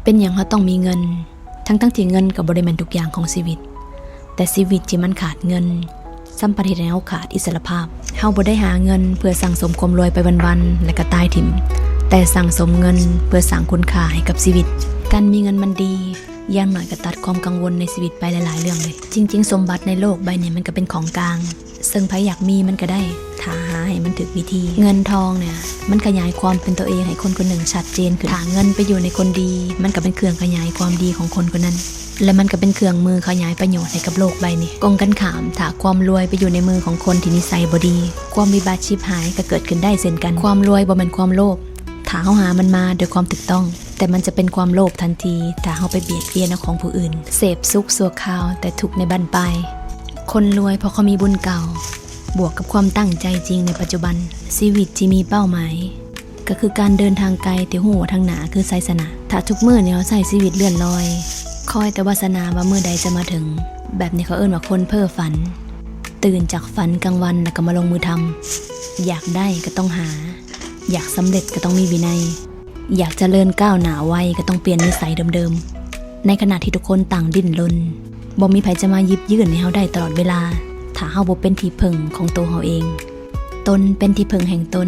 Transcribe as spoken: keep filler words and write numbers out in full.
เป็นหยังเฮาต้องมีเงิน ทั้งๆที่เงินก็บ่ได้แม่นทุกอย่างของชีวิต แต่ชีวิตที่มันขาดเงิน ซ้ำพัดเฮ็ดให้เฮาขาดอิสรภาพ เฮาบ่ได้หาเงินเพื่อสั่งสมความรวยไปวันๆ และก็ตายถิ่ม แต่สั่งสมเงินเพื่อสร้างคุณค่าให้กับชีวิต การมีเงินมันดี อย่างน้อยก็ตัดความกังวลในชีวิตไปหลายๆ เรื่องเลย จริงๆ สมบัติในโลกใบนี้มันก็เป็นของกลาง ซึ่งไผอยากมีมันก็ได้ ถ้าหาให้มันถูกวิธี เงินทองเนี่ย มันขยายความเป็นตัวเองให้คนคนหนึ่งชัดเจนขึ้น ถ้าเงินไปอยู่ในคนดี มันก็เป็นเครื่องขยายความดีของคนคนนั้น และมันก็เป็นเครื่องมือขยายประโยชน์ให้กับโลกใบนี้ กงกันข้าม ถ้าความรวยไปอยู่ในมือของคนที่นิสัยบ่ดี ความวิบัติชิบหายก็เกิดขึ้นได้เช่นกัน ความรวยบ่แม่นความโลภ ถ้าเฮาหามันมาโดยความถูกต้อง แต่มันจะเป็นความโลภทันที ถ้าเฮาไปเบียดเบียนเอาของผู้อื่น เสพสุขชั่วคราว แต่ทุกข์ในบั้นปลาย คนรวยเพราะเขามีบุญเก่า บวกกับความตั้งใจจริงในปัจจุบัน ชีวิตที่มีเป้าหมาย ก็คือการเดินทางไกลที่ฮู้ว่าทางหน้าคือชัยชนะ ถ้าทุกมื้อนี่เฮาใช้ชีวิตเลื่อนลอย คอยแต่วาสนาว่ามื้อใดจะมาถึง แบบนี้เขาเอิ้นว่าคนเพ้อฝัน ตื่นจากฝันกลางวันแล้วก็มาลงมือทำ อยากได้ก็ต้องหา อยากสำเร็จก็ต้องมีวินัย อยากเจริญก้าวหน้าไวก็ต้องเปลี่ยนนิสัยเดิมๆ ในขณะที่ทุกคนต่างดิ้นรน บ่มีไผจะมาหยิบยื่นให้เฮาได้ตลอดเวลา ถ้าเฮาบ่เป็นที่พึ่งของตัวเฮาเอง ตนเป็นที่พึ่งแห่งตน